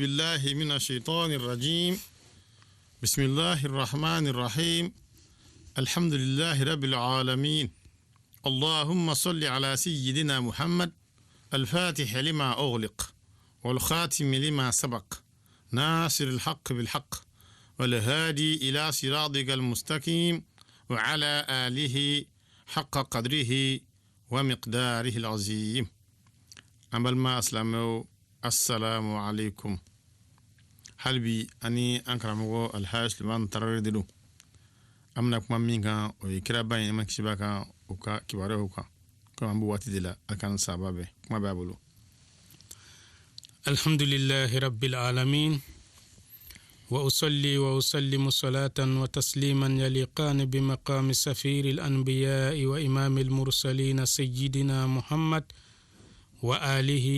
بالله من الشيطان الرجيم. بسم الله الرحمن الرحيم. الحمد لله رب العالمين. اللهم صل على سيدنا محمد الفاتح لما أغلق والخاتم لما سبق ناصر الحق بالحق والهادي إلى صراطك المستقيم وعلى آله حق قدره ومقداره العظيم. An balima silamɛw, assalamu alaikum. Hali bi ani an karamɔgɔ Alhaji Sulemani Tarawele de don. An bɛna kuma min kan, o ye kiraba in ma kisi b'a kan, o ka kibaruyaw kan. Komi an b'o waati de la, a kan saba bɛɛ kuma b'a bolo. الحمد لله رب العالمين، وأصلي وأسلم صلاة وتسليما يليقان بمقام سفير الأنبياء وإمام المرسلين سيدنا محمد وآله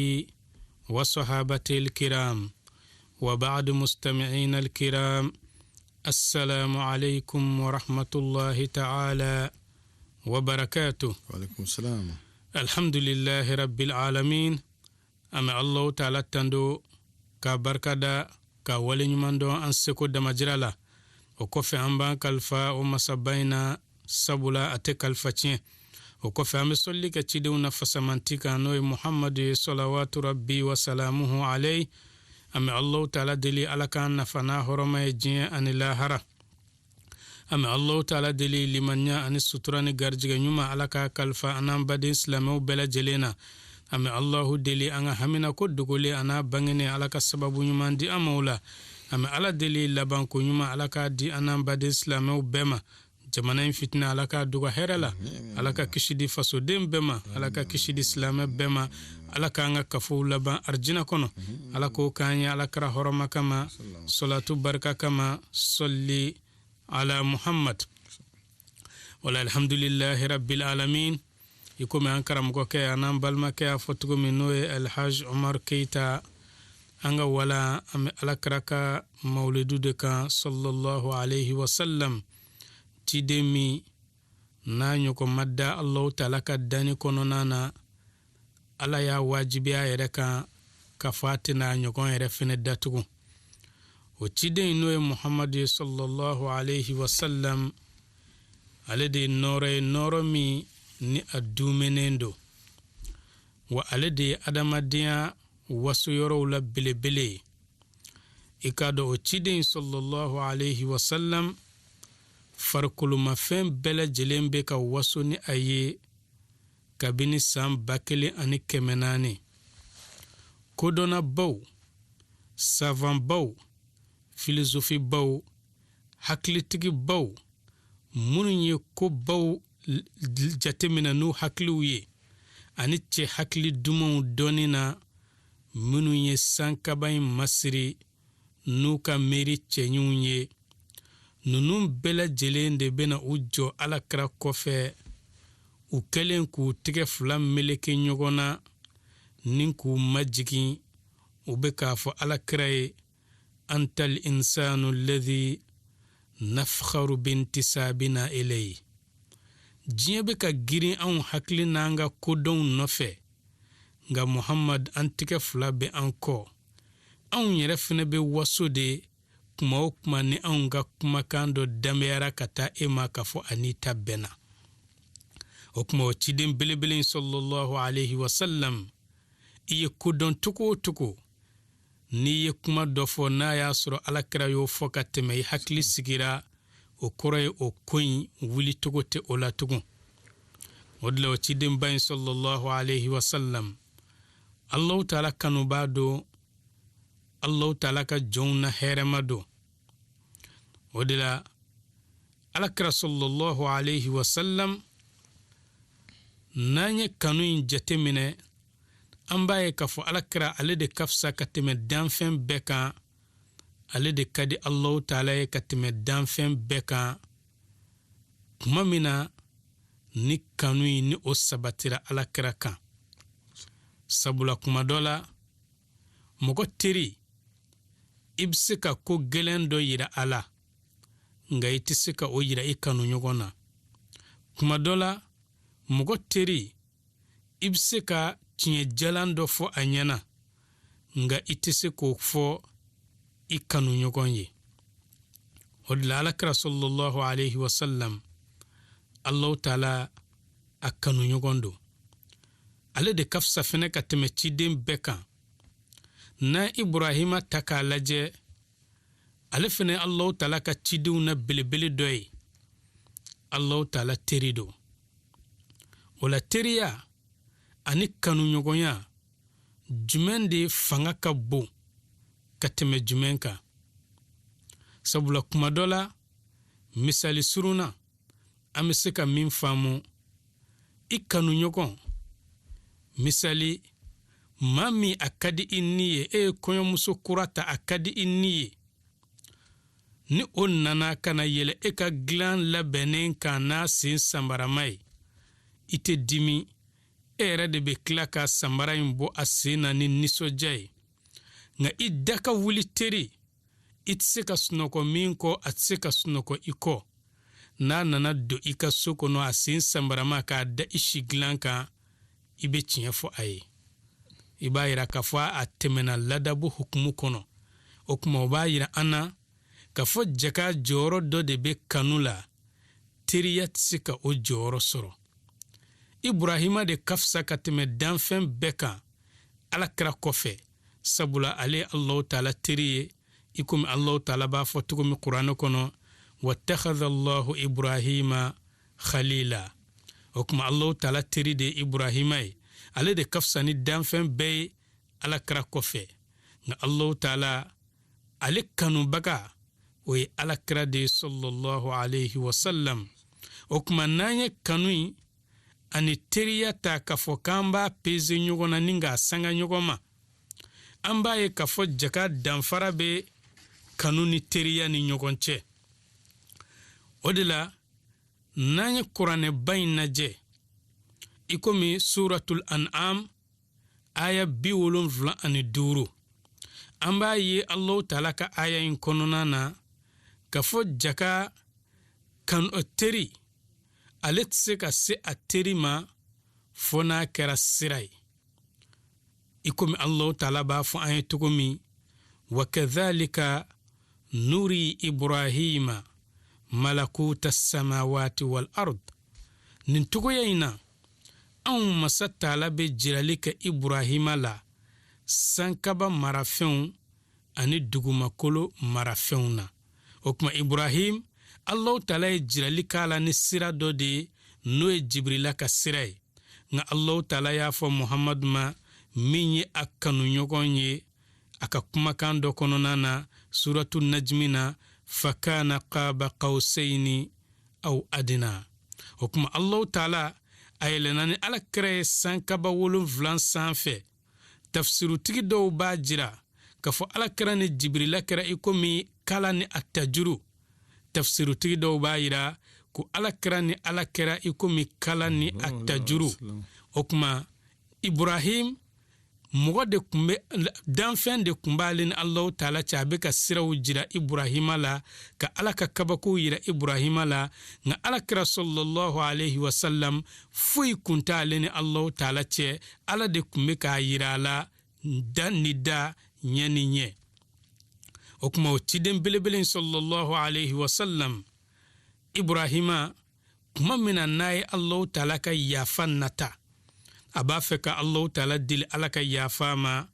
وصحابته الكرام، وبعد. مستمعين الكرام، السلام عليكم ورحمة الله تعالى وبركاته. وعليكم السلام. الحمد لله رب العالمين. An bɛ Allahu Taala tando ka barika da ka waleɲuman dɔn an seko damajira la. O kɔfɛ, an b'an kalifa o masaba in na, sabula a tɛ kalifa tiɲɛ. O kɔfɛ, an bɛ sɔlili kɛ cidenw na fasamanti kan, n'o ye Muhamadu ye, salawatu rabbi wa salamuhu alayhi. An bɛ Allahu Taala deli, Ala k'an nafa n'a hɔrɔma ye diɲɛ ani lahara. An bɛ Allahu Taala deli, limaniya ani sutura ni garijɛgɛ ɲuman, Ala k'a kalifa an n'an baden silamɛw bɛɛ lajɛlen na. An bɛ Allahu deli, an ka hamina ko dogolen a n'a bangenen, Ala ka sababu ɲuman di an ma o la. An bɛ Ala deli, labanko ɲuman, Ala k'a di an n'an baden silamɛw bɛɛ ma. Jamana in fitinɛ, Ala k'a dogo hɛrɛ la. Ala ka kisi di fasoden bɛɛ ma, Ala ka kisi di silamɛ bɛɛ ma. Ala k'an ka kafow laban arijina kɔnɔ. Ala k'o k'an ye Ala kira hɔrɔma kama, salatu barika kama, sɔli ala Muhammad. Wala alhamdulillahi rabbil alamin. I komi an karamɔgɔkɛ an'an balimakɛ y'a fɔ cogo min, n'o ye Alhaj Umar Keita, an ka wala an bɛ Ala kira ka mawulidu de kan, sallallahu alaihi wasallam, ciden min n'a ɲɔgɔn ma da Allahu Taala ka danni kɔnɔna na. Ala y'a wajibiya a yɛrɛ kan k'a fɔ a tɛna a ɲɔgɔn yɛrɛ fɛnɛ datugu. O ciden in, n'o ye Muhamadu ye, sallallahu alaihi wasallam, ale de ye nɔɔrɔ ye, nɔɔrɔ min ni a dumenen don wa ale de ye adamadenya waso yɔrɔw la belebele ye. I k'a dɔn, o ciden sallallahu alaihi wasallam, farikolomafɛn bɛɛ lajɛlen bɛ ka waso ni a ye kabini san 1400. Kodɔnnabaw, savanbaw, filozofibaw, hakilitigibaw, minnu ye kobaw jateminɛ n'u hakiliw ye, ani cɛ hakili dumanw dɔnni na, minnu ye sankaba in masiri n'u ka miiri cɛɲiw ye, ninnu bɛɛ lajɛlen de bɛna u jɔ Ala kira kɔfɛ, u kɛlen k'u tɛgɛ fila meleke ɲɔgɔn na ni k'u majigin, u bɛ k'a fɔ Ala kira ye: antal insanu alladhi nafkharu bintisabina ilayhi. Diɲɛ bɛ ka girin anw hakili n'an ka kodɔnw nɔfɛ, nka Muhammad, an tɛgɛ fila bɛ an kɔ. Anw yɛrɛ fɛnɛ bɛ waso de kuma o kuma ni anw ka kumakan dɔ danbeyara ka taa e ma, k'a fɔ a n'i ta bɛnna. O kuma, o ciden belebele, sallallahu alaihi wasallam, i ye kodɔn cogo o cogo, n'i ye kuma dɔ fɔ, n'a y'a sɔrɔ Alakira y'o fɔ ka tɛmɛ, i hakili sigira, o kɔrɔ ye o ko in wulicogo tɛ o la tugun. O de la, o cidenba in, sallallahu alaihi wasallam, Allahu Taala kanubaa don, Allahu Taala ka jɔnw na hɛrɛma don. O de la, Alakira sallallahu alaihi wasallam, n'an ye kanu in jateminɛ, an b'a ye k'a fɔ Alakira, ale de ka fisa ka tɛmɛ danfɛn bɛɛ kan, ale de ka di Allahu Taala ye ka tɛmɛ danfɛn bɛɛ kan. Tuma min na ni kanu in ni o sabatira Alakira kan, sabula kuma dɔ la, mɔgɔ teri, i bɛ se ka ko gɛlɛn dɔ yira a la, nka i tɛ se ka o yira i kanu ɲɔgɔn na. Kuma dɔ la, mɔgɔ teri, i bɛ se ka tiɲɛ jalan dɔ fɔ a ɲɛna, nka i tɛ se k'o fɔ. I kanu ɲɔgɔn ye. O de la, Alakira sallallahu alaihi wasallam, Allahu Taala a kanu ɲɔgɔn don. Ale de ka fisa fɛnɛ ka tɛmɛ ciden bɛɛ kan. N'an Iburahima ta k'a lajɛ, ale fɛnɛ Allahu Taala ka cidenw na belebele dɔ ye. Allahu Taala teri don. O la, teriya ani kanuɲɔgɔnya, jumɛn de fanga ka bon ka tɛmɛ jumɛn kan? Sabula kuma dɔ la, misali surun na, an bɛ se ka min faamu, i kanuɲɔgɔn, misali, maa min a ka di i ni ye, e ye kɔɲɔmuso kura ta, a ka di i ni ye, ni o nana ka na yɛlɛ e ka dilan labɛnnen kan n'a sen sanbarama ye, i tɛ dimi. E yɛrɛ de bɛ tila ka sanbara in bɔ a sen na ni nisɔndiya ye. Nka i da ka wuli teri, i tɛ se ka sunɔgɔ min kɔ, a tɛ se ka sunɔgɔ i kɔ, n'a nana don i ka so kɔnɔ a sen sanbarama k'a da i si dilan kan, i bɛ tiɲɛ fɔ a ye. I b'a yira k'a fɔ a tɛmɛna ladabu hukumu kɔnɔ. O tuma, o b'a yira an na k'a fɔ jaka jɔyɔrɔ dɔ de bɛ kanu la, teriya tɛ se ka o jɔyɔrɔ sɔrɔ. Iburahima de ka fisa ka tɛmɛ danfɛn bɛɛ kan Ala kira kɔfɛ, sabula ale ye Alahu Taala teri ye, i komi Alahu Taala b'a fɔ cogo min Kuranɛ kɔnɔ: wattakhadha Allahu Ibrahima khalila. O tuma, Alahu Taala teri de ye Iburahima ye. Ale de ka fisa ni danfɛn bɛɛ ye Ala kira kɔfɛ. Nka Alahu Taala ale kanubaga, o ye Ala kira de ye sallallahu alaihi wasallam. O tuma, n'an ye kanu in ani teriya ta k'a fɔ k'an b'a peze ɲɔgɔn na ni k'a sanga ɲɔgɔn ma, an b'a ye k'a fɔ jaka danfara bɛ kanu ni teriya ni ɲɔgɔn cɛ. O de la, n'an ye Kuranɛba in lajɛ, i komi Suratul An'am aya 75, an b'a ye Alahu Taala ka aya in kɔnɔna na k'a fɔ jaka kan teri, ale tɛ se ka se a teri ma fo n'a kɛra sira ye, i komi Alahu Taala b'a fɔ an ye cogo min: wa kadhalika nuri Ibrahima malakuta samawati wal ard. Nin cogoya in na, anw Masa Taala bɛ jirali kɛ Iburahima la sankaba marafɛnw ani dugumakolo marafɛnw na. O tuma, Iburahim, Alahu Taala ye jirali k'a la ni sira dɔ de ye, n'o ye Jibirila ka sira ye. Nka Alahu Taala y'a fɔ Muhamadu ma, min ye a kanuɲɔgɔn ye, a ka kumakan dɔ kɔnɔna na, Suratu Najmi na: fakana qaba qawsayni aw adina. O tuma, Alahu Taala a yɛlɛnna ni Ala kira ye sankaba 7 sanfɛ. Tafsirutigi dɔw b'a jira k'a fɔ Ala kira ni Jibirila kɛra i komi kala ni a tajuru. Tafsirutigi dɔw b'a jira ko Ala kira ni Ala kɛra i komi kala ni a tajuru. O tuma, Ibrahim, mɔgɔ de tun bɛ, danfɛn de tun b'ale ni Alahu Taala cɛ, a bɛ ka siraw jira Iburahima la, ka Ala ka kabakow jira Iburahima la. Nka Ala kira sallallahu alaihi wasallam, foyi kun t'ale ni Alahu Taala cɛ. Ala de tun bɛ k'a jira a la da ni da, ɲɛ ni ɲɛ. O tuma, o ciden belebele sallallahu alaihi wasallam, Iburahima, tuma min na n'a ye Alahu Taala ka yafa nata, a b'a fɛ ka Alahu Taala deli Ala ka yafa ma,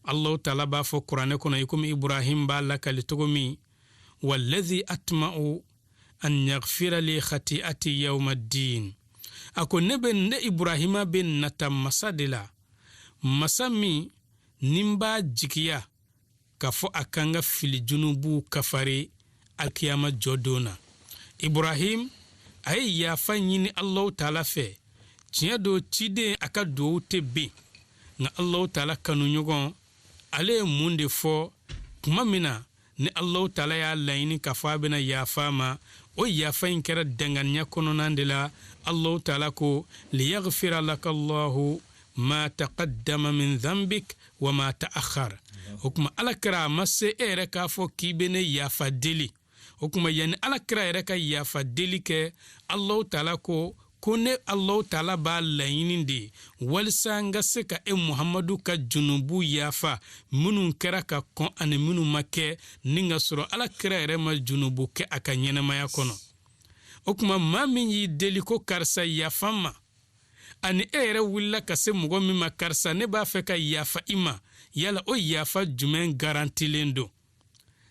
Alahu Taala b'a fɔ Kuranɛ kɔnɔ, i komi Ibrahim b'a lakali cogo min: wallazi atma'u an yaghfira li khati'ati yawma ddin. A ko ne bɛ, ne Ibrahima bɛ nata masa de la, masa min ni n b'a jigiya k'a fɔ a kan ka fili junubuw kafari alikiyama jɔ don na. Ibrahim, a ye yafa ɲini Alahu Taala fɛ. Tiɲɛ don, ciden a ka duwawu tɛ bin. Nka Alahu Taala kanuɲɔgɔn, ale ye mun de fɔ tuma min na ni Alahu Taala y'a laɲini k'a fɔ a bɛna yafa ma? O yafa in kɛra danganiya kɔnɔna de la. Alahu Taala ko: liyaghfira laka Allahu ma taqaddama min dhanbik wa ma ta'akhkhar. O tuma, Ala kira, a ma se e yɛrɛ k'a fɔ k'i bɛ ne yafa deli. O tuma, yanni Ala kira yɛrɛ ka yafa deli kɛ, Alahu Taala ko Ko ne Alahu Taala b'a laɲini de walisa n ka se ka e Muhamadu ka junubu yafa minnu kɛra ka kɔn ani minnu ma kɛ, ni ka sɔrɔ ala kira yɛrɛ ma junubu kɛ a ka ɲɛnamaya kɔnɔ. O tuma maa min y'i deli ko karisa yafa n ma, ani e yɛrɛ wulila ka se mɔgɔ min ma karisa ne b'a fɛ ka yafa i ma, yala o yafa jumɛn garantilen don?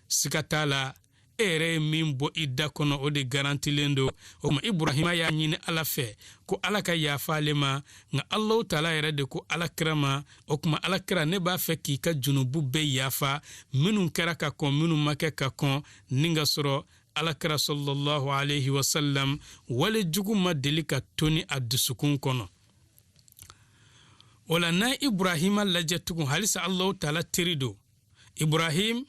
Siga t'a la, e yɛrɛ ye min bɔ i da kɔnɔ o de garantilen don. O tuma Iburahima y'a ɲini Ala fɛ ko Ala ka yafa ale ma, nka Alahu Taala yɛrɛ de ko ala kira ma, o tuma ala kira ne b'a fɛ k'i ka junubu bɛɛ yafa, minnu kɛra ka kɔn, minnu ma kɛ ka kɔn, ni ka sɔrɔ ala kira sallallahu alayhi wa sallam wale jugu ma deli ka toni a dusukun kɔnɔ. O la n'an Iburahima lajɛ tugun, halisa Alahu Taala teri don. Ibrahim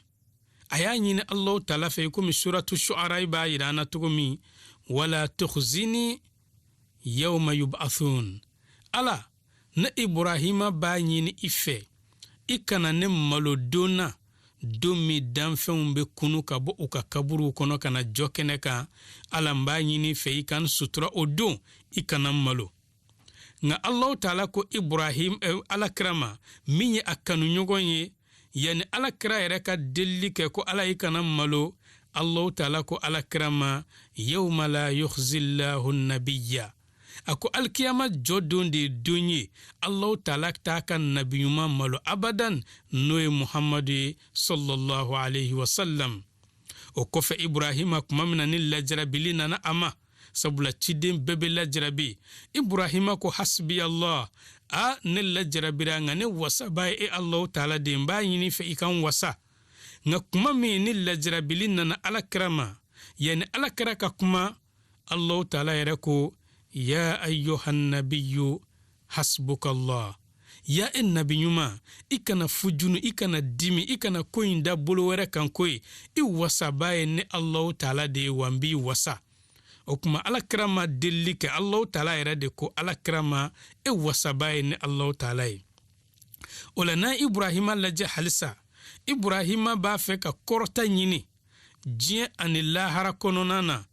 a y'a ɲini Alahu Taala fɛ, komi suratu Shu'ara b'a yira an na cogo min, wala tukhzini yawma yub'athun. Ala, ne Ibrahima b'a ɲini i fɛ, i kana ne malo don na, don min danfɛnw bɛ kunu ka bɔ u ka kaburuw kɔnɔ ka na jɔ kɛnɛ kan. Ala, n b'a ɲini i fɛ, i ka n sutura o don, i kana n malo. Nka Alahu Taala ko Ibrahim ala kira ma, min ye a kanuɲɔgɔn ye, yanni ala kira yɛrɛ ka delili kɛ ko Ala i kana malo, Alahu Taala ko ala kira ma, yawma la yukhzillahu nabiyya. A ko alikiyama jɔ don de ye don ye Alahu Taala t'a ka nabi ɲuman malo abadan, n'o ye Muhamadu ye sallallahu alayhi wa sallam. O kɔfɛ Ibrahima kuma min na ni lajarabili nana a ma, sabula ciden bɛɛ bɛ lajarabi, Ibrahima ko hasbi Allah, a ne lajarabira, nka ne wasaba ye e Alahu Taala de ye, n b'a ɲini fɛ i ka n wasa. Nka kuma min ni lajarabili nana ala kira ma, yanni ala kira ka kuma, Alahu Taala yɛrɛ ko ya ayyuhan nabiyyu hasbukallah, ya e nabi ɲuman, i kana fujunu, i kana dimi, i kana ko in da bolo wɛrɛ kan koyi, i wasaba ye ne Alahu Taala de ye, wa n b'i wasa. O tuma ala kira ma delili kɛ, Alahu Taala yɛrɛ de ko ala kira ma, e wasaba ye ne Alahu Taala ye. O la n'an Ibrahima lajɛ halisa, Ibrahima b'a fɛ ka kɔrɔta ɲini diɲɛ ani lahara kɔnɔna na.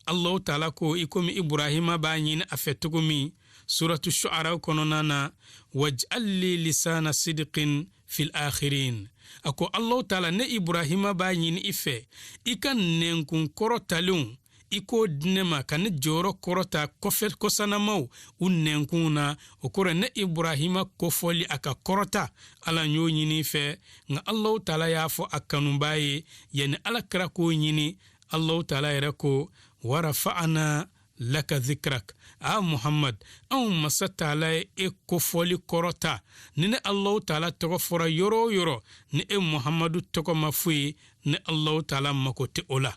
Alahu Taala ko i komi Ibrahima b'a ɲini a fɛ cogo min suratu Shu'ara kɔnɔna na, waj'al li lisana sidqin fil akhirin. A ko Alahu Taala, ne Ibrahima b'a ɲini i fɛ, i ka nɛnkun kɔrɔtalenw i k'o di ne ma, ka ne jɔyɔrɔ kɔrɔta kɔfɛ kɔsanamaw u nɛnkun na. O kɔrɔ ne Ibrahima kofɔli a ka kɔrɔta, Ala n y'o ɲini i fɛ. Nka Alahu Taala y'a fɔ a kanubaa ye, yanni ala kira k'o ɲini, Alahu Taala yɛrɛ ko warafa'ana laka zikrak. A Muhammad, anw masa Taala ye e kofɔli kɔrɔta. Ni ne Alahu Taala tɔgɔ fɔra yɔrɔ o yɔrɔ, ni e Muhammadu tɔgɔ ma fɔ ye, ne Alahu Taala mako tɛ o la.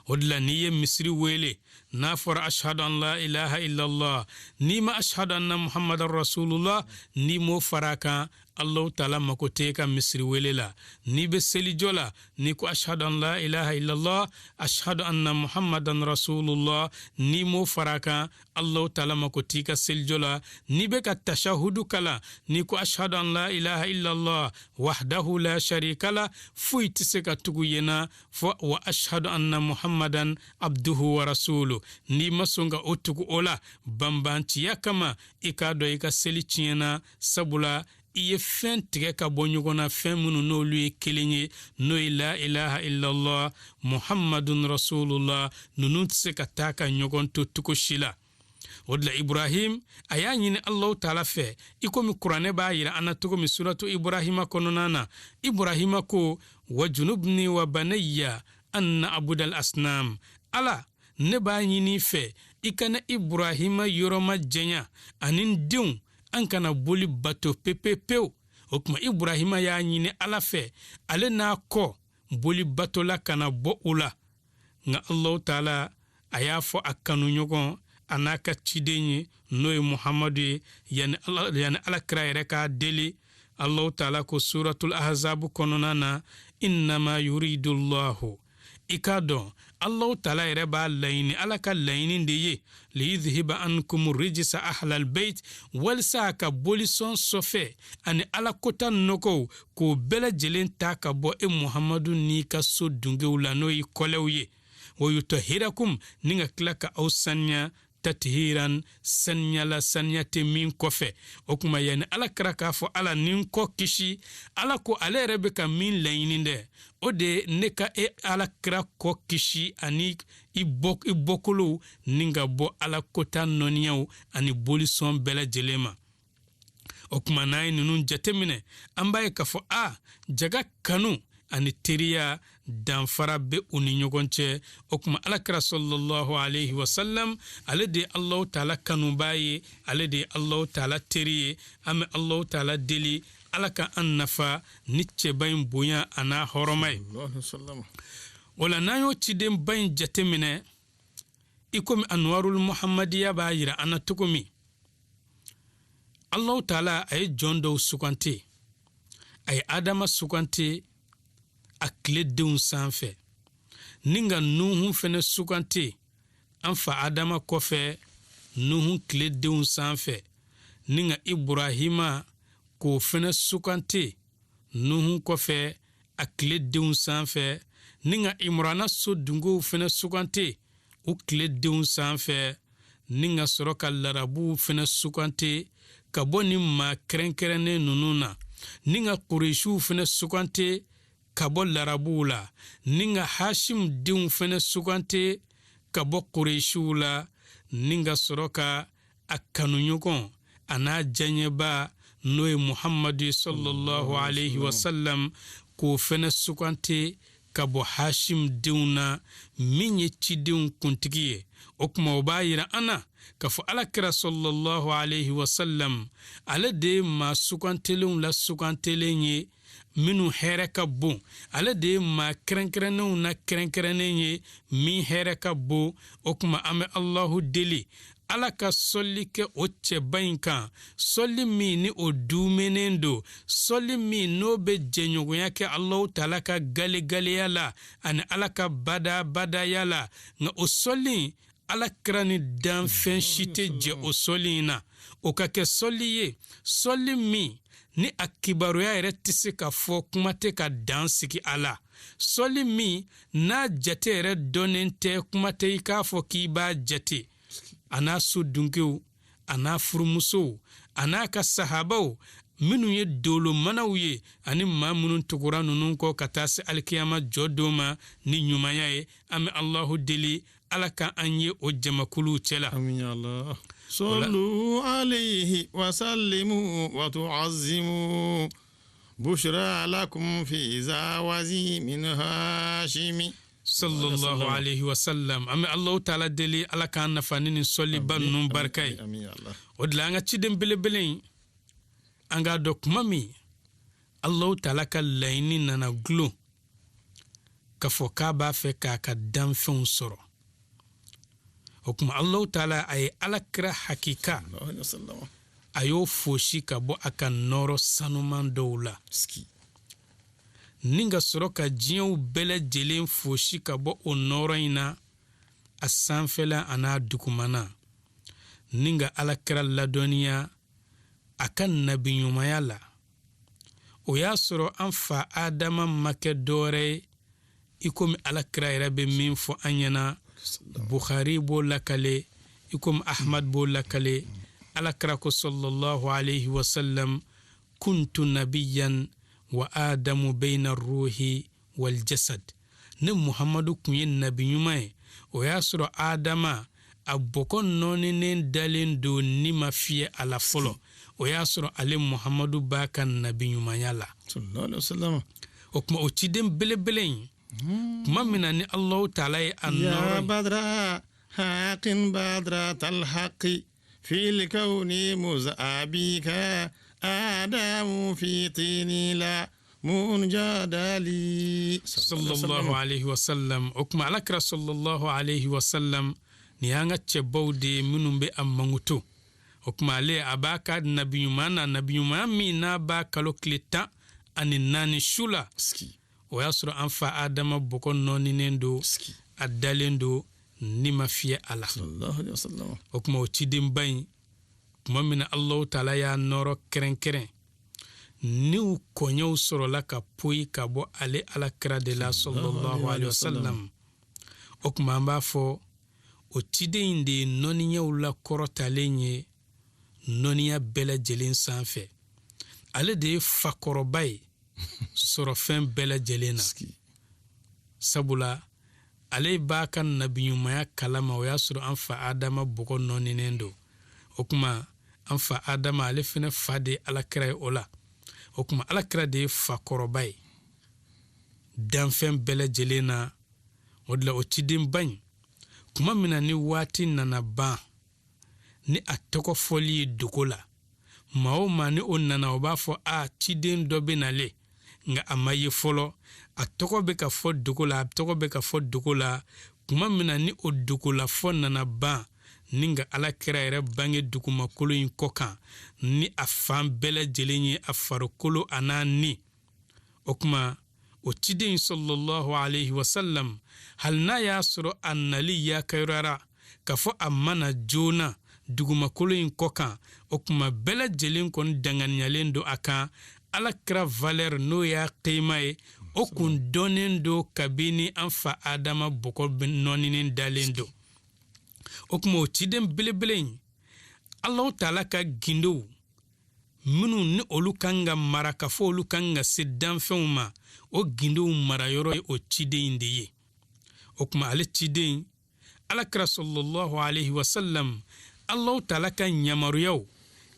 O de la n'i ye misiri wele, n'a fɔra ashhadu an la ilaha illallah, n'i ma ashhadu anna muhammadan rasulullah, n'i m'o fara a kan, Allahu Taala mako tɛ ka misiri wele la. N'i bɛ selijɔ la, n'i ko ashhadu an la ilaha illallah, ashhadu anna muhammadan rasulullah, n'i m'o fara a kan, Allahu Taala mako t'i ka selijɔ la. N'i bɛ ka tashahudu kalan, n'i ko ashhadu an la ilaha illallah wahdahu la sharika la, foyi tɛ se ka tugu yen na fo wa ashhadu anna muhammadan abduhu wa rasulu. N'i ma sɔn ka o tugu o la banbanciya kama, i k'a dɔn i ka seli tiɲɛna, sabula i ye fɛn tigɛ ka bɔ ɲɔgɔn na, fɛn minnu n'olu ye kelen ye, n'o ye la ilaha illallah muhammadun rasulullah. Ninnu tɛ se ka taa ka ɲɔgɔn to cogo si la. O de la Ibrahim a y'a ɲini Allahu Taala fɛ, i komi kuranɛ b'a yira an na cogo min suratu Ibrahima kɔnɔna na, Ibrahima ko wajunubni wa banayya an na'budal asnam. Ala, ne b'a ɲini i fɛ, i ka ne Ibrahima yɔrɔ ma janya ani n denw, an kana boli bato pepepewu. O tuma Ibrahima y'a ɲini Ala fɛ, ale n'a kɔ boli batola kana bɔ u la. Nka Allahu Taala a y'a fɔ a kanuɲɔgɔn a n'a ka ciden ye, n'o ye Muhamadu ye, yanni ala kira yɛrɛ k'a deli. Allahu Taala ko suratul Ahzab kɔnɔna na, innama yuridullahu, i k'a dɔn Allahu Taala yɛrɛ b'a laɲini, Ala ka laɲini de ye liyudhiba ankum rijsa ahlal bait, walisa a ka bolisɔn sɔfɛ ani ala kota nɔgɔw k'o bɛɛ lajɛlen ta ka bɔ e Muhamadu n'i ka so dungew la, n'o ye kɔlɛw ye, wa yutahhirakum, ni ka tila ka aw saniya Tathiran, saniya la, saniya tɛ min kɔfɛ. O kuma, yanni Ala kira k'a fɔ Ala ni n kɔ kisi, Ala ko ale yɛrɛ bɛ ka min laɲini dɛ, o de ye ne ka e Ala kira kɔ kisi ani i bɔkolow ni ka bɔ Ala kota nɔniyaw ani bolisɔn bɛɛ lajɛlen ma. O kuma, n'an ye ninnu jateminɛ, an b'a ye k'a fɔ a jaga kanu ani teriya, danfara bɛ u ni ɲɔgɔn cɛ. O kuma, Alakira sallallahu alaihi wasallam, ale de ye Alahu Taala kanubaa ye, ale de ye Alahu Taala teri ye. An bɛ Alahu Taala deli, Ala ka an nafa ni cɛba in bonya a n'a hɔrɔma ye. O la, n'an y'o cidenba in jateminɛ, i komi Anwarul Muhammadiya b'a yira an na cogo min, Alahu Taala a ye jɔn dɔw sugante. A ye Adama sugante a tile denw sanfɛ, ni ka Nuhu fɛnɛ sugante an fa Adama kɔfɛ Nuhu tile denw sanfɛ, ni ka Iburahima k'o fɛnɛ sugante Nuhu kɔfɛ a tile denw sanfɛ, ni ka Imurana so dungow fɛnɛ sugante u tile denw sanfɛ, ni ka sɔrɔ ka larabuw fɛnɛ sugante ka bɔ ni maa kɛrɛnkɛrɛnnen ninnu na, ni ka Kuresiw fɛnɛ sugante ka bɔ larabuw la, ni ka Hashim denw fɛnɛ sugante ka bɔ Kuresiw la, ni ka sɔrɔ ka a kanuɲɔgɔn a n'a diyaɲɛba, n'o ye Muhamadu sallallahu alaihi wasallam, k'o fɛnɛ sugante ka bɔ Hashim denw na, min ye cidenw kuntigi ye. O kuma, o b'a yira an na k'a fɔ Ala kira sallallahu alaihi wasallam, ale de ye maa sugantelenw la sugantelen ye minnu hɛrɛ ka bon, ale de ye maa kɛrɛnkɛrɛnnenw na kɛrɛnkɛrɛnnen ye min hɛrɛ ka bon. O kuma, an bɛ Alahu deli, Ala ka sɔli kɛ o cɛba in kan, sɔli min ni o duumɛnen don, sɔli min n'o bɛ jɛɲɔgɔnya kɛ Alahu Taala ka galegaleya la ani Ala ka badabadaya la. Nka o sɔli, Ala kira ni danfɛn si tɛ jɛ o sɔli in na. O ka kɛ sɔli ye, sɔli min ni a kibaruya yɛrɛ tɛ se ka fɔ, kuma tɛ ka dan sigi a la, sɔli min n'a jate yɛrɛ dɔnnen tɛ, kuma tɛ i k'a fɔ k'i b'a jate, a n'a so dunkew, a n'a furumusow, a n'a ka sahabaw minnu ye dolomanaw ye, ani maa minnu tugura ninnu kɔ ka taa se alikiyama jɔ don ma ni ɲumanya ye. An bɛ Alahu deli, Ala ka an ye o jamakuluw cɛ la. Amin ya Allah. صلوا عليه وسلموا وتعظموا بشرى لكم في ذا وزي من هاشم. Sallallahu alaihi wasallam. An bɛ Alahu Taala deli, Ala k'an nafa ni nin sɔliba ninnu barika ye. Amin ya Allah. O de la, an ka ciden belebele in, an k'a dɔn kuma min Alahu Taala ka laɲini nana gulon k'a fɔ k'a b'a fɛ k'a ka danfɛnw sɔrɔ, o tuma Alahu Taala a ye Ala kira hakika Sallallahu alaihi wasallam. a y'o fosi ka bɔ a ka nɔrɔ sanuman dɔw la, Ski. ni ka sɔrɔ ka diɲɛw bɛɛ lajɛlen fosi ka bɔ o nɔrɔ in na, a sanfɛla a n'a dugumana, ni ka Ala kira ladɔnniya a ka nabiɲumanya la. O y'a sɔrɔ an fa Adama ma kɛ dɔwɛrɛ ye, i komi Ala kira yɛrɛ bɛ min fɔ an ɲɛna, Bukhari b'o lakale, i komi Ahmad b'o lakale. Ala kira ko sallallahu alaihi wasallam: kuntu nabiyan wa adamu bayna ruhi wal jasad. Ne Muhammadu kun ye nabi ɲuman ye, o y'a sɔrɔ Adama a bɔkɔ nɔɔninen dalen don, ni ma fiyɛ a la fɔlɔ. O y'a sɔrɔ ale Muhammadu b'a ka nabi ɲumanya la. Sallallahu alaihi wasallam. O tuma, o ciden belebele in, tuma min na ni Alahu Taala ye a يا nɔrɔ بدر حق بدرة الحق في الكون مزأبيك آدم في طين لا منجدلي. Sallallahu alaihi wasallam. O tuma, Alakira sallallahu alaihi wasallam, nin y'an ka cɛbaw de ye minnu bɛ a mankutu. O tuma, ale a b'a ka nabi ɲuman na, nabi ɲuman min n'a b'a kalo tile 14 su la, Ski. o y'a sɔrɔ an fa Adama bɔgɔ nɔɔninen don, Ski. a dalen don, ni ma fiyɛ a la. Sallallahu alaihi wasallam. O tuma, o cidenba in, tuma min na Alahu Taala y'a nɔrɔ kɛrɛnkɛrɛn, n'u kɔɲɛw sɔrɔla ka poyi ka bɔ ale Ala kira de la sallallahu alaihi wasallam, o tuma an b'a fɔ O ciden in de ye nɔniyaw la kɔrɔtalen ye nɔniya bɛɛ lajɛlen sanfɛ. Ale de ye fakɔrɔba ye sɔrɔfɛn bɛɛ lajɛlen na, sabula ale b'a ka nabiɲumanya kalama. O y'a sɔrɔ an fa Adama bɔgɔ nɔninen don. O kuma, an fa Adama, ale fɛnɛ fa de ye Alakira ye. O la, o kuma, Alakira de ye fakɔrɔba ye danfɛn bɛɛ lajɛlen na. O de la, o cidenba in, kuma min na ni waati nana ban ni a tɔgɔ fɔli ye dogo la, maa o maa ni o nana, o b'a fɔ: a ciden dɔ bɛ nale, nka a ma ye fɔlɔ, a tɔgɔ bɛ ka fɔ dogo la, a tɔgɔ bɛ ka fɔ dogo la. Kuma min na ni o dogolafɔ nana ban, ni ka Ala kira yɛrɛ bange dugumakolo in kɔ kan ni a fan bɛɛ lajɛlen ye, a farikolo a n'a ni, o kuma, o ciden sallallahu alaihi wasallam, hali n'a y'a sɔrɔ a nali yakayɔrɔra k'a fɔ a ma na joona dugumakolo in kɔ kan, o kuma, bɛɛ lajɛlen kɔni danganiyalen don a kan. Ala kira valeur, n'o y'a kema ye, o kun dɔnnen don kabini an fa Adama bɔgɔ nɔninen dalen don. O kuma, o ciden belebele in, Alahu Taala ka gindow minnu ni olu kan ka mara, ka fɔ olu kan ka se danfɛnw ma, o gindow marayɔrɔ ye o ciden in de ye. O kuma, ale ciden Alakira sallallahu alaihi wasallam, Alahu Taala ka yamaruyaw,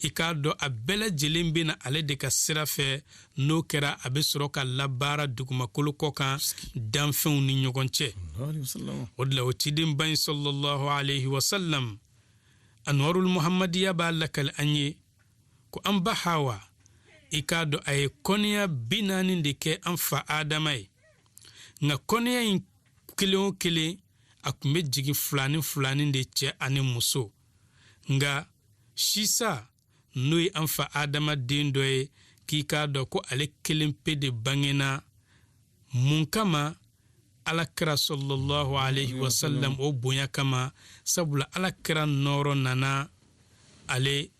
i k'a dɔn a bɛɛ lajɛlen bɛ na ale de ka sira fɛ. N'o kɛra, a bɛ sɔrɔ ka labaara dugumakolo kɔ kan danfɛnw ni ɲɔgɔn cɛ. O de la, o cidenba in sallallahu alaihi wasallam, Anwarul Muhammadiya b'a lakali an ye ko an ba Hawa, i k'a dɔn a ye kɔniya 40 de kɛ an fa Adama ye. Nka kɔniya in kelen o kelen, a tun bɛ jigin filani filani de, cɛ ani muso. Nka Sisa, n'o ye an fa Adama den dɔ ye, k'i k'a dɔn ko ale kelen pe de bangena. Mun kama? Alakira sallallahu alaihi wasallam o bonya kama, sabula Alakira nɔɔrɔ nana ale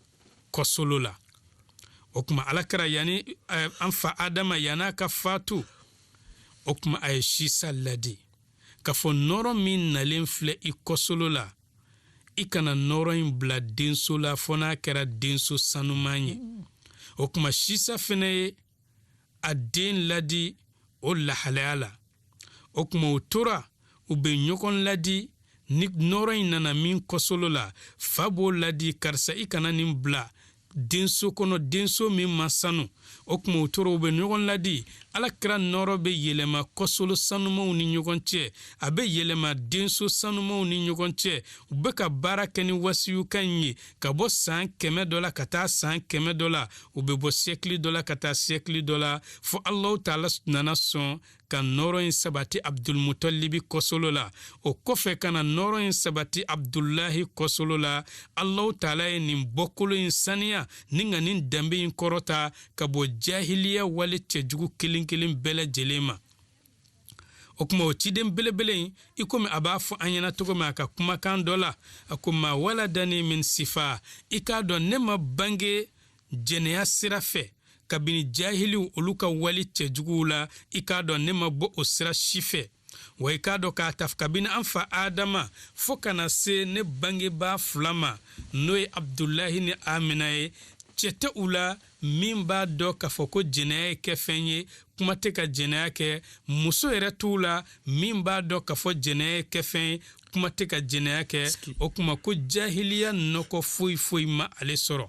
kɔsolo la. O kuma, Alakira, yani an fa Adama yan'a ka fatu, o kuma, a ye Sisa ladi k'a fɔ: nɔɔrɔ min nalen filɛ i kɔsolo la, i kana nɔɔrɔ in bila denso la fɔ n'a kɛra denso sanuman ye. O kuma, Sisa fɛnɛ ye a den ladi o lahalaya la. O kuma, u tora u bɛ ɲɔgɔn ladi. Ni nɔɔrɔ in nana min kɔsolo la, fa b'o ladi: karisa, i kana nin bila denso kɔnɔ, denso min ma sanu. O kuma, u tora u bɛ ɲɔgɔn ladi. Ala kira nɔɔrɔ bɛ yɛlɛma kɔsolo sanumaw ni ɲɔgɔn cɛ, a bɛ yɛlɛma denso sanumaw ni ɲɔgɔn cɛ. U bɛ ka baara kɛ ni wasiyukan in ye ka bɔ san 100 dɔ la ka taa san 100 dɔ la, u bɛ bɔ siècle dɔ la ka taa siècle dɔ la, fo Alahu Taala nana sɔn ka nɔɔrɔ in sabati Abdulmutalibi kɔsolo la. O kɔfɛ, ka na nɔɔrɔ in sabati Abdulahi kɔsolo la. Alahu Taala ye nin bɔkolo in saniya ni ka nin danbe in kɔrɔta ka bɔ jahiliya wale cɛjugu kelen kelen bɛɛ lajɛlen ma. O kuma, o ciden belebele in, i komi a b'a fɔ an ɲɛna cogo min a ka kumakan dɔ la, a ko: ma waladani min sifa, i k'a dɔn ne ma bange jɛnɛya sira fɛ, kabini jahiliw olu ka wali cɛjuguw la, i k'a dɔn ne ma bɔ o sira si fɛ. Wa i k'a dɔn k'a ta kabini an fa Adama fo ka na se ne bangebaa fila ma, n'o ye Abdulahi ni Amina ye, cɛ tɛ u la min b'a dɔn k'a fɔ ko jɛnɛya ye kɛfɛn ye, kuma tɛ ka jɛnɛya kɛ. Muso yɛrɛ t'u la min b'a dɔn k'a fɔ jɛnɛya ye kɛfɛn ye, kuma tɛ ka jɛnɛya kɛ. O kuma, ko jahiliya nɔgɔ foyi foyi ma ale sɔrɔ.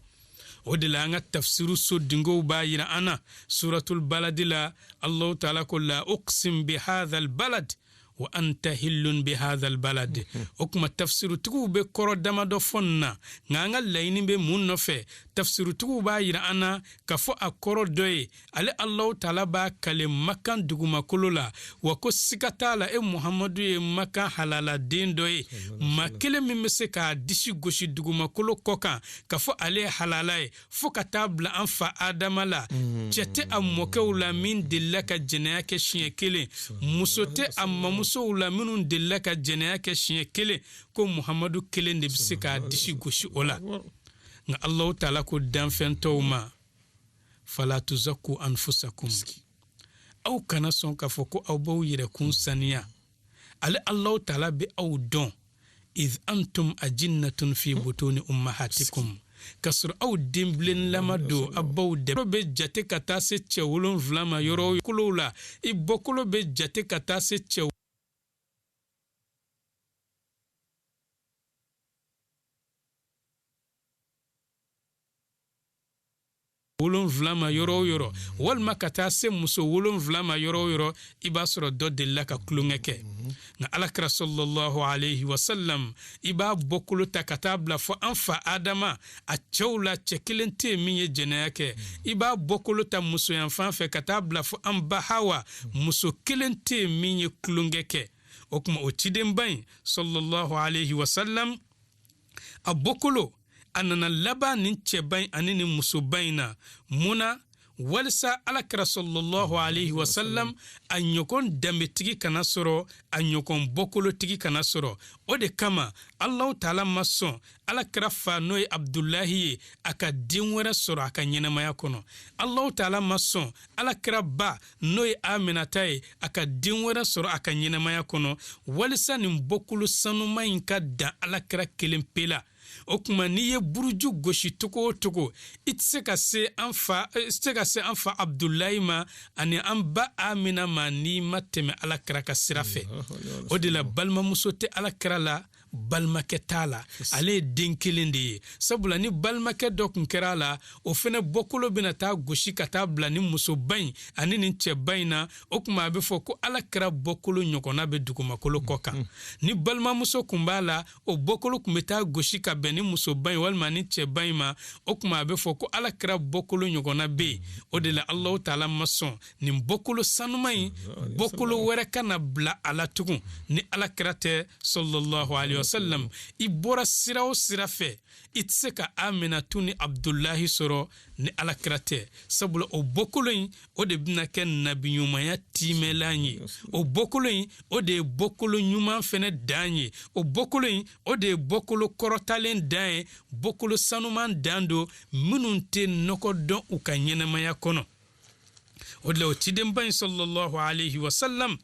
O de la, an ka tafsiru so dingow b'a yira an na suratul baladi la, Allahu Taala ko: la uqsim bi hadha albalad wa anta hillun bi hadha albalad. O kuma, tafsirutigiw bɛ kɔrɔ damadɔ fɔ nin na, nka an ka laɲini bɛ mun nɔfɛ? Tafsirutigiw b'a yira an na k'a fɔ a kɔrɔ dɔ ye, ale Allahu Taala b'a kale Makan dugumakolo la, wa ko siga t'a la, e Muhamadu ye Makan halaladen dɔ ye. Maa kelen min bɛ se k'a disi gosi dugumakolo kɔ kan k'a fɔ ale ye halala ye, fo ka taa bila an fa Adama la, cɛ tɛ a mɔkɛw la min delila ka jɛnɛya kɛ siɲɛ kelen, muso tɛ a mamusow la minnu delila ka jɛnɛya kɛ siɲɛ kelen, ko Muhamadu kelen de bɛ se k'a disi gosi o la. Nka Alahu Taala ko danfɛn tɔw ma: fala tuzaku anfusakum, aw kana sɔn k'a fɔ ko aw b'aw yɛrɛkun saniya. Ale Alahu Taala bɛ aw dɔn. Idh antum ajinnatun fi butuni ummahatikum, k'a sɔrɔ aw denbilenlama don aw baw dɛ bɛ jate ka taa se cɛ 7 ma yɔrɔ kolow la. I bɔkolo bɛ jate ka taa se cɛ 7 ma yɔrɔ o yɔrɔ, walima ka taa se muso 7 ma yɔrɔ o yɔrɔ, i b'a sɔrɔ dɔ delila ka tulonkɛ kɛ. Nka alakira sallallahu alayhi wa sallam, i b'a bɔkolo ta ka taa bila fɔ an fa Adama, a cɛw la cɛ kelen tɛ yen min ye jɛnɛya kɛ. I b'a bɔkolo ta musoyanfan fɛ ka taa bila fɔ an ba Hawa, muso kelen tɛ yen min ye tulonkɛ kɛ. O tuma o cidenba in sallallahu alayhi wa sallam, a bɔkolo a nana laban nin cɛba in ani nin musoba in na. Mun na? Walisa alakira sallallahu alayhi wa sallam a ɲɔgɔn danbetigi kana sɔrɔ, a ɲɔgɔn bɔkolotigi kana sɔrɔ. O de kama Alahu taala ma sɔn alakira fa n'o ye Abdulahi ye a ka den wɛrɛ sɔrɔ a ka ɲɛnamaya kɔnɔ. Alahu taala ma sɔn alakira ba n'o ye Aminata ye a ka den wɛrɛ sɔrɔ a ka ɲɛnamaya kɔnɔ, walisa nin bɔkolo sanuma in ka dan alakira kelen pe la. O tuma n'i ye buruju gosi cogo o cogo, i tɛ se ka se an fa, i tɛ se ka se an fa Abdulayi ma ani an ba Amina ma n'i ma tɛmɛ alakira ka sira fɛ. O de la balimamuso tɛ alakira la, balimakɛ t'a la, ale ye den kelen de ye. Sabula ni balimakɛ dɔ tun kɛra a la, o fɛnɛ bɔkolo bɛna taa gosi ka taa bila ni musoba in ani nin cɛba in na. O tuma a bɛ fɔ ko alakira bɔkolo ɲɔgɔnna bɛ dugumakolo kɔ kan. Ni balimamuso tun b'a la, o bɔkolo tun bɛ taa gosi ka bɛn ni musoba in walima ni cɛba in ma. O tuma a bɛ fɔ ko alakira bɔkolo ɲɔgɔnna bɛ yen. O de la Alahu taala ma sɔn nin bɔkolo sanuma in bɔkolo wɛrɛ kana bila a la tugun ni alakira tɛ sallallahu alayhi wa sallam. I bɔra sira o sira fɛ, i tɛ se ka Aminatu ni Abdulahi sɔrɔ ni alakira tɛ. Sabula o bɔkolo in, o de bɛna kɛ nabiɲumanya tiimɛlan ye. O bɔkolo in, o de ye bɔkolo ɲuman fɛnɛ dan ye. O bɔkolo in, o de ye bɔkolo kɔrɔtalen dan ye, bɔkolo sanuman dan don minnu tɛ nɔgɔ dɔn u ka ɲɛnamaya kɔnɔ. O de la o cidenba in sallallahu alayhi wa sallam,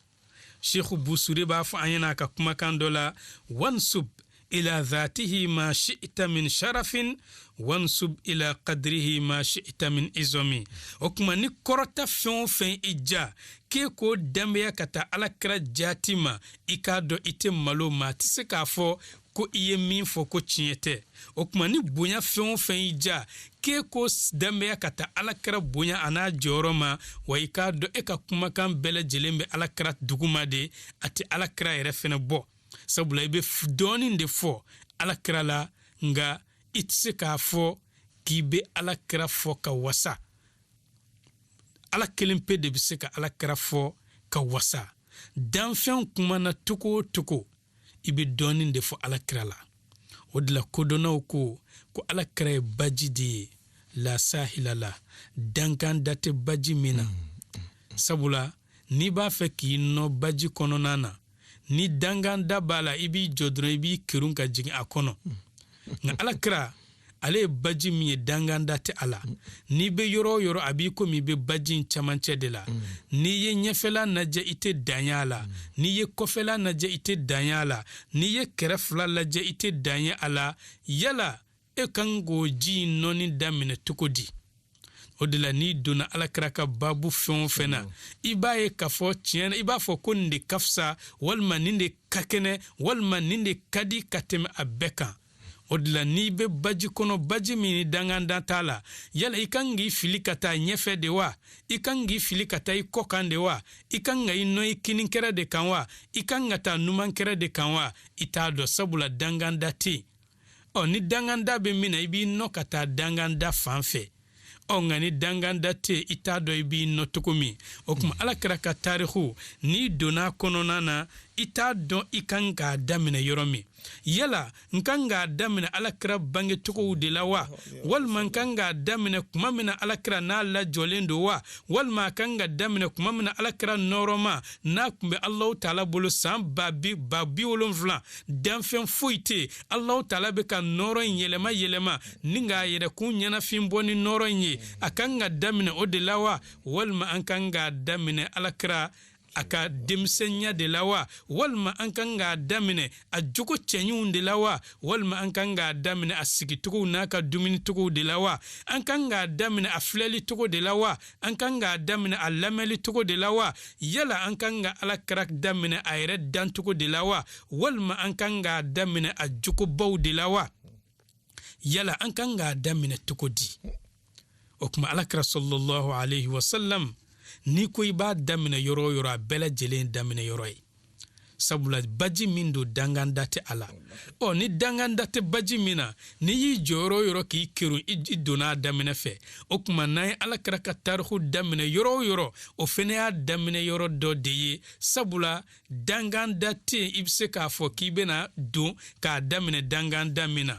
Sheikh Busuri b'a fɔ an ɲɛna a ka kumakan dɔ la: wansub ila dhatihi ma shi'ta min sharafin wansub ila qadrihi ma shi'ta min izomi. O tuma ni kɔrɔta fɛn o fɛn i ja k'e k'o danbeya ka taa alakira jaati ma, i k'a dɔn i tɛ malo, maa tɛ se k'a fɔ ko i ye min fɔ ko tiɲɛ tɛ. O tuma ni bonya fɛn o fɛn y'i ja k'e k'o danbeya ka taa alakira bonya a n'a jɔyɔrɔ ma, wa i k'a dɔn e ka kumakan bɛɛ lajɛlen bɛ alakira duguma de, a tɛ alakira yɛrɛ fɛnɛ bɔ. Sabula i bɛ dɔɔnin de fɔ alakira la, nka i tɛ se k'a fɔ k'i bɛ alakira fɔ ka wasa. Ala kelen pe de bɛ se ka alakira fɔ ka wasa. Danfɛn kumana cogo o cogo, i bɛ dɔɔnin de fɔ alakira la. O de la kodɔnnaw ko ko alakira ye baji de ye, la sahila la, dankan da tɛ baji min na. Sabula n'i b'a fɛ k'i nɔ baji kɔnɔna na, ni dankan da b'a la, i b'i jɔ dɔrɔn, i b'i kerun ka jigin a kɔnɔ. Nka alakira ale ye baji min ye, dankan da tɛ a la. N'i bɛ yɔrɔ o yɔrɔ, a b'i komi i bɛ baji in camancɛ de la. N'i ye ɲɛfɛla lajɛ, i tɛ dan ye a la. N'i ye kɔfɛla lajɛ, i tɛ dan ye a la. N'i ye kɛrɛ fila lajɛ, i tɛ dan ye a la. Yala e kan k'o ji in nɔni daminɛ cogo di? O de la n'i donna alakira ka babu fɛn o fɛn na, i b'a ye k'a fɔ tiɲɛ na, i b'a fɔ ko nin de ka fisa, walima nin de ka kɛnɛ, walima nin de ka di ka tɛmɛ a bɛɛ kan. O de la n'i bɛ baji kɔnɔ, baji min ni dangandan t'a la, yala i kan k'i fili ka taa ɲɛfɛ de wa? I kan k'i fili ka taa i kɔ kan de wa? I kan ka i nɔ i kininkɛrɛ de kan wa? I kan ka taa numankɛrɛ de kan wa? I t'a dɔn, sabula danganda tɛ yen. Ɔ ni danganda bɛ min na, i b'i nɔ ka taa danganda fan fɛ. Ɔ nka ni danganda tɛ yen, i t'a dɔn i b'i nɔ cogo min. O tuma alakira ka tariku, n'i donna kɔnɔna na, i t'a dɔn i kan k'a daminɛ yɔrɔ min. Yala n kan k'a daminɛ alakira bangecogow de la wa? Walima n kan k'a daminɛ kuma min na alakira n'a lajɔlen don wa? Walima a kan ka daminɛ kuma min na alakira nɔɔrɔma n'a tun bɛ Alahu taala bolo san 70000, danfɛn foyi tɛ yen, Alahu taala bɛ ka nɔɔrɔ in yɛlɛma yɛlɛma ni k'a yɛrɛkun ɲɛnafin bɔ ni nɔɔrɔ in ye, a kan ka daminɛ o de la wa? Walima an kan k'a daminɛ alakira a ka denmisɛnya de la wa, walima an kan k'a daminɛ a jogo cɛɲiw de la wa, walima an kan k'a daminɛ a sigicogow n'a ka dumunicogow de la wa, an kan k'a daminɛ a filɛlicogo de la wa, an kan k'a daminɛ a lamɛnlicogo de la wa, yala an kan ka ala kira daminɛ a yɛrɛ dancogo de la wa, walima an kan k'a daminɛ a jogobaw de la wa, yala an kan k'a daminɛ cogo di? O tuma ala kira sallallahu alaihi wasallam, n'i ko i b'a daminɛ yɔrɔ o yɔrɔ, a bɛɛ lajɛlen daminɛ yɔrɔ ye, sabula baji min don danganda tɛ a la. Ɔ ni danganda tɛ baji min na, n'i y'i jɔ yɔrɔ o yɔrɔ k'i kerun, i donna a daminɛ fɛ. O tuma n'an ye ala kira ka tariku daminɛ yɔrɔ o yɔrɔ, o fana y'a daminɛ yɔrɔ dɔ de ye, sabula danganda tɛ yen i bɛ se k'a fɔ k'i bɛna don k'a daminɛ danganda min na.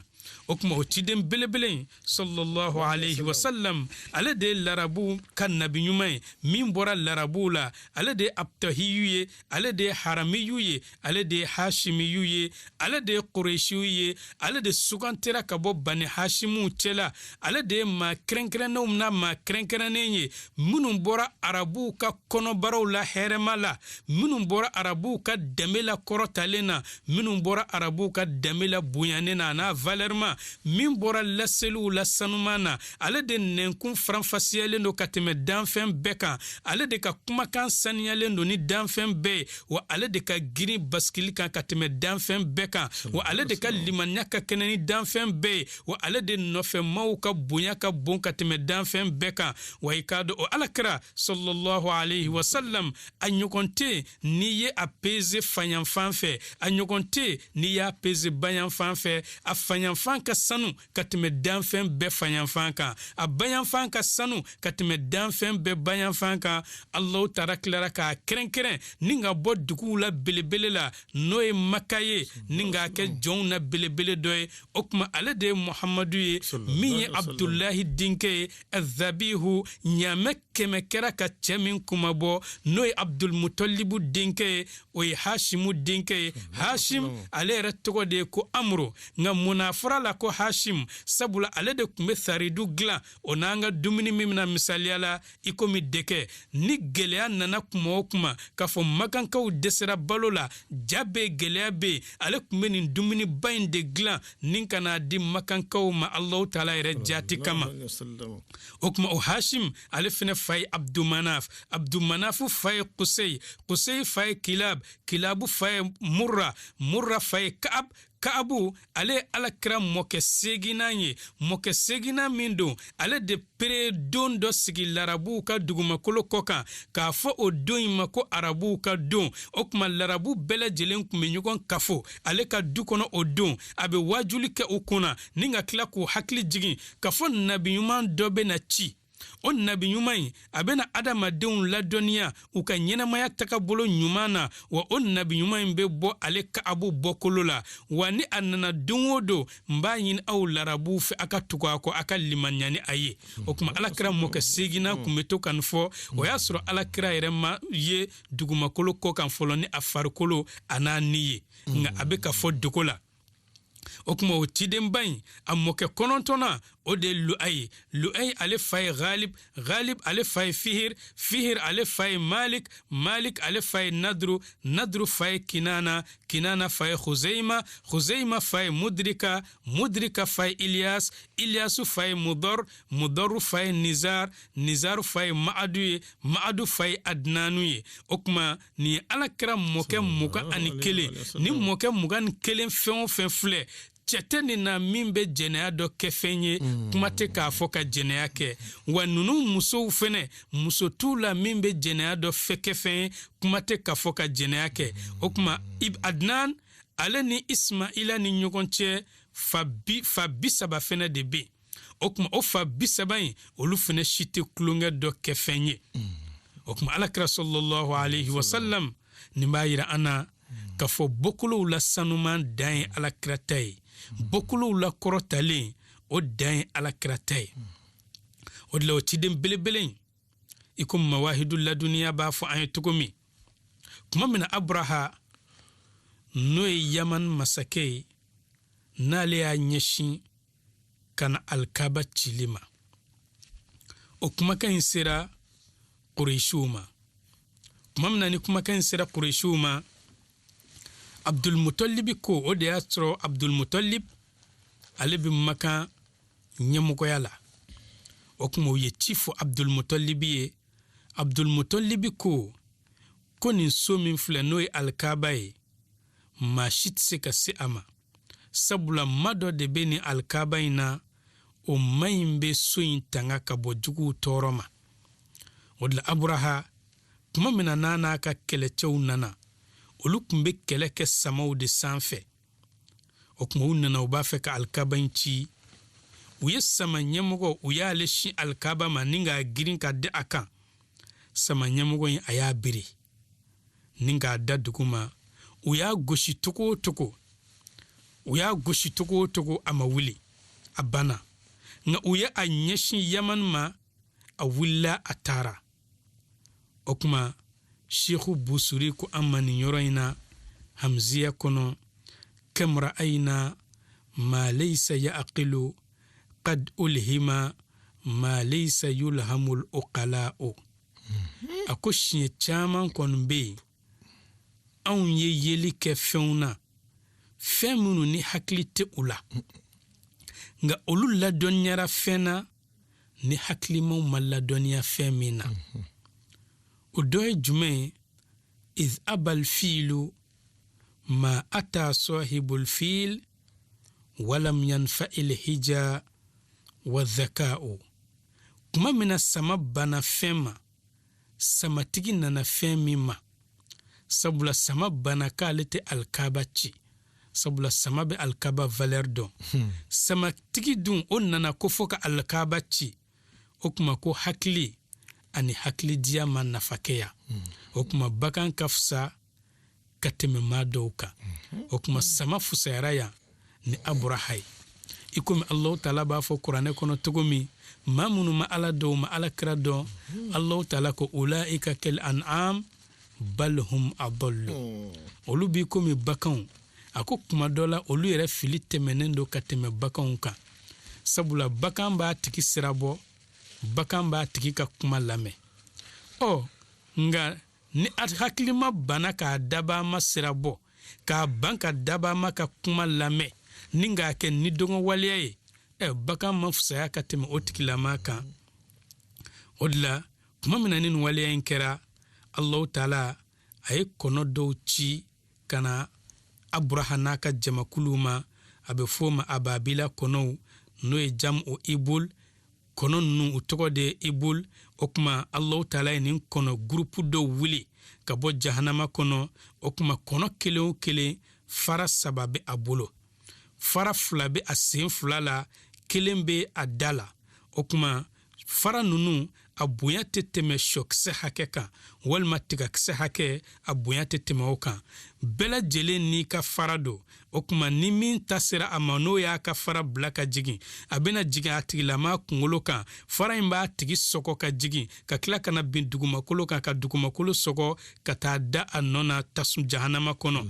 O tuma o ciden belebele in sallallahu alayhi wa sallam, ale de ye larabuw ka nabi ɲuman ye min bɔra larabuw la, ale de ye abtahiyu ye, ale de ye haramiyu ye, ale de ye hashimiyu ye, ale de ye kureshiyu ye, ale de sugantira ka bɔ bani hashimuw cɛla, ale de ye maa kɛrɛnkɛrɛnnenw na maa kɛrɛnkɛrɛnnen ye minnu bɔra arabuw ka kɔnɔbaraw la hɛrɛma la, minnu bɔra arabuw ka danbe la kɔrɔtalen na, minnu bɔra arabuw ka danbe la bonyanen na a n'a valeur ma, min bɔra laseliw la sanuman na, ale de nɛnkun faranfasiyalen don ka tɛmɛ danfɛn bɛɛ kan, ale de ka kumakan saniyalen don ni danfɛn bɛɛ ye, wa ale de ka girin basikili kan ka tɛmɛ danfɛn bɛɛ kan, wa ale de ka limaniya ka kɛnɛ ni danfɛn bɛɛ ye, wa ale de nɔfɛmaw ka bonya ka bon ka tɛmɛ danfɛn bɛɛ kan. Wa i k'a dɔn o alakira sallallahu alayhi wa sallam, a ɲɔgɔn tɛ n'i ye a peze fayanfan fɛ, a ɲɔgɔn tɛ n'i y'a peze bayanfan fɛ. A fayanfan ka sanu ka tɛmɛ danfɛn bɛɛ fayanfan kan, a bayanfan ka sanu ka tɛmɛ danfɛn bɛɛ bayanfan kan. Alahu taala tilara k'a kɛrɛnkɛrɛn ni ka bɔ duguw la belebele la, n'o ye Maka ye, ni k'a kɛ jɔnw na belebele dɔ ye. O tuma ale de ye Muhamadu ye, min ye Abudulahi denkɛ ye, Azabihu, ɲaamɛ kɛmɛ kɛra ka cɛ min kunmabɔ, n'o ye Abdulmutalibu denkɛ ye, o ye Hashimu denkɛ ye. Hashim ale yɛrɛ tɔgɔ de ye ko Amuru, nka mun fɔra la ko Hashim? Sabula ale de tun bɛ saridu dilan, o n'an ka dumuni min bɛna misaliya la i komi dɛgɛ. Ni gɛlɛya nana kuma o kuma k'a fɔ makankaw dɛsɛra balo la, ja bɛ gɛlɛya bɛ yen, ale tun bɛ nin dumuniba in de dilan ni ka n'a di makankaw ma Alahu taala yɛrɛ jaati kama. O tuma o Hashim ale fana fa ye Abdumanaf, Abdumanaf fa ye Kusey, Kusey fa ye Kilab, Kilabu fa ye Murra, Murra fa ye Kaab, Kaabu ale ye alakira mɔkɛ seginnan ye. Mɔkɛ seginnan min don, ale de pere don dɔ sigi larabuw ka dugumakolo kɔ kan k'a fɔ o don in ma ko arabuw ka don. O tuma larabu bɛɛ lajɛlen tun bɛ ɲɔgɔn kafo ale ka du kɔnɔ o don, a bɛ waajuli kɛ u kunna ni ka tila k'u hakili jigin k'a fɔ nabi ɲuman dɔ bɛna ci. O nabi ɲuman in a bɛna adamadenw ladɔnniya u ka ɲɛnamaya tagabolo ɲuman na, wa o nabi ɲuman in bɛ bɔ ale Kaabu bɔkolo la. Wa ni a nana don o don, n b'a ɲini aw larabuw fɛ a ka tugu a kɔ, a ka limaniya ni a ye. O tuma alakira mɔkɛ seginnan tun bɛ to ka nin fɔ. O y'a sɔrɔ alakira yɛrɛ ma ye dugumakolo kɔ kan fɔlɔ ni a farikolo a n'a ni ye, nka a bɛ ka fɔ dogo la. O tuma o cidenba in a mɔkɛ kɔnɔntɔnnan o de ye Lu'ayi. Lu'ayi ale fa ye Ghalib, Ghalib ale fa ye Fihir, Fihir ale fa ye Malik, Malik ale fa ye Nadru, Nadru fa ye Kinana, Kinana fa ye Khuzeima, Khuzeima fa ye Mudrika, Mudrika fa ye Ilyas, Ilyasu fa ye Mudor, Mudor fa ye Nizar, Nizar fa ye Ma'adu ye, Ma'adu fa ye Adnanu ye. O tuma nin ye alakira mɔkɛ 21. Ni mɔkɛ 21 fɛn o fɛn filɛ, cɛ tɛ nin na min bɛ jɛnɛya dɔ kɛ fɛn ye, kuma tɛ k'a fɔ ka jɛnɛya kɛ. Wa ninnu musow fɛnɛ, muso t'u la min bɛ jɛnɛya dɔ fɛ kɛ fɛn ye, kuma tɛ k'a fɔ ka jɛnɛya kɛ. O tuma Adnan ale ni Ismaila ni ɲɔgɔn cɛ fa 30 fɛnɛ de bɛ yen. O tuma o fa 30 in olu fɛnɛ si tɛ tulonkɛ dɔ kɛ fɛn ye. O tuma alakira sallallahu alayhi wa sallam nin b'a yira an na k'a fɔ bɔkolow la sanuman dan ye alakira ta ye, bɔkolow la kɔrɔtalen o dan ye alakira ta ye. O de la o ciden belebele in, i ko mawahidu laduniya b'a fɔ an ye cogo min, tuma min na Abraha n'o ye Yaman masakɛ ye, n'ale y'a ɲɛsin ka na alikaba cili ma, o kumakan in sera Kuresiw ma. Tuma min na ni kumakan in sera Kuresiw ma, Abdulmutalibi ko, o de y'a sɔrɔ Abdulmutalib ale bɛ Makan ɲɛmɔgɔya la. O tuma u ye ci fɔ Abdulmutalibi ye. Abdulmutalibi ko ko nin so min filɛ, n'o ye Alikaba ye, maa si tɛ se ka se a ma, sabula ma dɔ de bɛ nin Alikaba in na, o ma in bɛ so in tanga ka bɔ juguw tɔɔrɔ ma. O de la Aburaha, tuma min na n'a n'a ka kɛlɛcɛw nana, olu tun bɛ kɛlɛ kɛ samaw de sanfɛ. O tuma u nana, u b'a fɛ ka Alikaba in ci. U ye sama ɲɛmɔgɔ, u y'ale sin Alikaba ma ni k'a girin ka da a kan. Sama ɲɛmɔgɔ in, a y'a biri ni k'a da dugu ma. U y'a gosi cogo o cogo, u y'a gosi cogo o cogo, a ma wuli, a banna. Nka u ye a ɲɛsin Yamani ma, a wulila, a taara. O tuma Seku Busuri ko an ma nin yɔrɔ in na Hamziya kɔnɔ: kam ra'ayna ma laysa ya'qilu qad ulhima ma laysa yulhamul uqala'u. A ko siɲɛ caman kɔni bɛ yen, anw ye yeli kɛ fɛnw na, fɛn minnu ni hakili tɛ u la, nka olu ladɔnniyara fɛn na ni hakilimaw ma ladɔnniya fɛn min na. O dɔ ye jumɛn ye? Iz abal fiilu ma ata sahibul fil walam yanfa il hija wa dhaka'u. Tuma min na sama banna fɛn ma, samatigi nana fɛn min ma, sabula sama banna k'ale tɛ Alikaba ci, sabula sama bɛ Alikaba valeur dɔn. Samatigi dun, o nana ko fo ka Alikaba ci. O tuma ko hakili ani hakilidiya ma nafa kɛ yan. O tuma bagan ka fisa ka tɛmɛ maa dɔw kan. O tuma sama fusayara yan ni Aburaha ye. I komi Alahu Taala b'a fɔ Kuranɛ kɔnɔ cogo min, maa minnu ma Ala dɔn, u ma Ala kira dɔn, Alahu Taala ko ulaika kal an'am bal hum adallu, olu b'i komi baganw. A ko kuma dɔ la, olu yɛrɛ fili tɛmɛnen don ka tɛmɛ baganw kan, sabula bagan b'a tigi sira bɔ, bagan b'a tigi ka kuma lamɛn. Ɔ nka ni hakilima banna k'a dabama sira bɔ, k'a ban ka dabama ka kuma lamɛn ni k'a kɛ ni dɔgɔn waleya ye, ɛ, bagan ma fisaya ka tɛmɛ o tigilama kan. O de la tuma min na ni nin waleya in kɛra, Alahu Taala a ye kɔnɔ dɔw ci ka na Aburaha n'a ka jamakuluw ma. A bɛ f'o ma ababila kɔnɔw, n'o ye jam o ibul. Kɔnɔ ninnu, u tɔgɔ de ye ibul. O tuma Alahu Taala ye nin kɔnɔ gurupu dɔw wuli ka bɔ jahanama kɔnɔ. O tuma kɔnɔ kelen o kelen, fara saba bɛ a bolo, fara fila bɛ a sen fila la, kelen bɛ a da la. O tuma fara ninnu, a bonya tɛ tɛmɛ sɔkisɛ hakɛ kan walima tigakisɛ hakɛ, a bonya tɛ tɛmɛ o kan. Bɛɛ lajɛlen n'i ka fara don. O tuma ni min ta sera a ma, n'o y'a ka fara bila ka jigin, a bɛna jigin a tigilama kunkolo kan. Fara in b'a tigi sɔgɔ ka jigin, ka tila ka na bin dugumakolo kan, ka dugumakolo sɔgɔ ka taa da a nɔ na tasum jahanama kɔnɔ.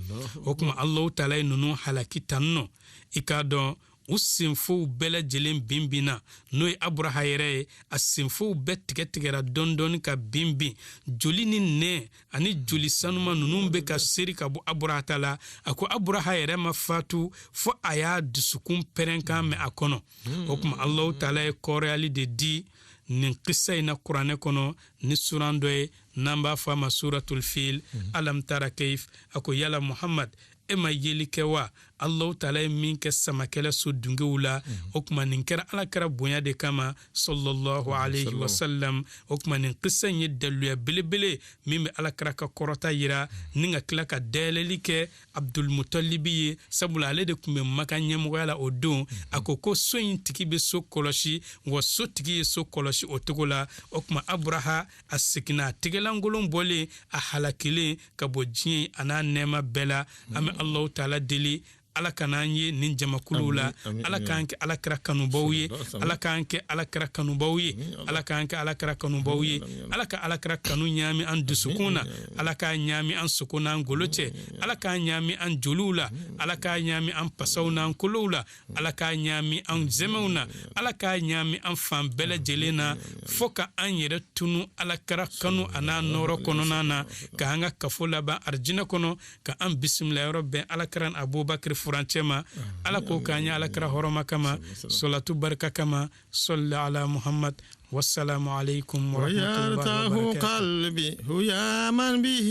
O tuma Alahu Taala ye ninnu halaki tan nɔ. I k'a dɔn, u senfow bɛɛ lajɛlen bin binna, n'o ye Aburaha yɛrɛ ye, a senfow bɛɛ tigɛ tigɛra dɔɔni dɔɔni ka bin bin. Joli ni nɛn ani joli sanuma ninnu bɛ ka seri ka bɔ Aburaha ta la. A ko Aburaha yɛrɛ ma fatu fo a y'a dusukun pɛrɛnkan mɛn a kɔnɔ. O tuma Alahu Taala ye kɔrɔyali de di nin kisa in na Kuranɛ kɔnɔ ni suran dɔ ye n'an b'a fɔ a ma Suratul Fil. Alam tara kayif, a ko yala Muhammad, e ma yeli kɛ wa, Alahu Taala ye min kɛ samakɛlɛ so dungew la? O tuma nin kɛra Ala kira bonya de kama, sallallahu alayhi wa sallam. O tuma nin kisa in ye daluya belebele min bɛ Ala kira ka kɔrɔta yira, ni ka tila ka dayɛlɛli kɛ Abdulmutalibi ye, sabula ale de tun bɛ Maka ɲɛmɔgɔya la o don. A ko ko so in tigi bɛ so kɔlɔsi, wa so tigi ye so kɔlɔsi o cogo la. O tuma Aburaha, a seginna a tɛgɛlankolon bɔlen, a halakilen ka bɔ diɲɛ a n'a nɛɛma bɛɛ la. An bɛ Alahu Taala deli. Ala kana an ye nin jamakuluw la. Ala k'an kɛ Ala kira kanubaw ye. Ala k'an kɛ Ala kira kanubaw ye. Ala k'an kɛ Ala kira kanubaw ye. Ala ka Ala kira kanu ɲaami an dusukun na. Ala k'a ɲaami an sogo n'an golo cɛ. Ala k'a ɲaami an joliw la. Ala k'a ɲaami an pasaw n'an kolow la. Ala k'a ɲaami an zɛmɛw na. Ala k'a ɲaami an fan bɛɛ lajɛlen na, fo ka an yɛrɛ tunu Ala kira kanu a n'a nɔɔrɔ kɔnɔna na, ka an ka kafo laban arijinɛ kɔnɔ, ka an bisimila yɔrɔ bɛn Ala kira Abubakar furancɛ ma. Ala k'o k'an ye Ala kira hɔrɔma kama, salatu barika kama. Sɔli ala Muhammad. Wassalamu alaikum warahmatullahi ويرتاه wabarakatuh. قلبي هياما به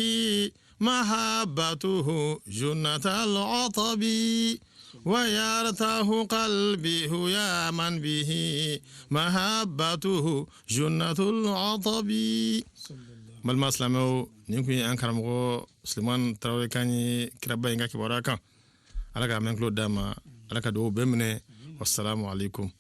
محبته جنة العطب، ويرتاه قلبي هياما به محبته جنة العطب. Balima silamɛw, nin kun ye an karamɔgɔ Suleman Tarawele kan ye kiraba in ka kibaruya kan. Ala k'a mɛn tulo d'a ma. Ala ka dugawu bɛɛ minɛ. Wasalamu alaikum.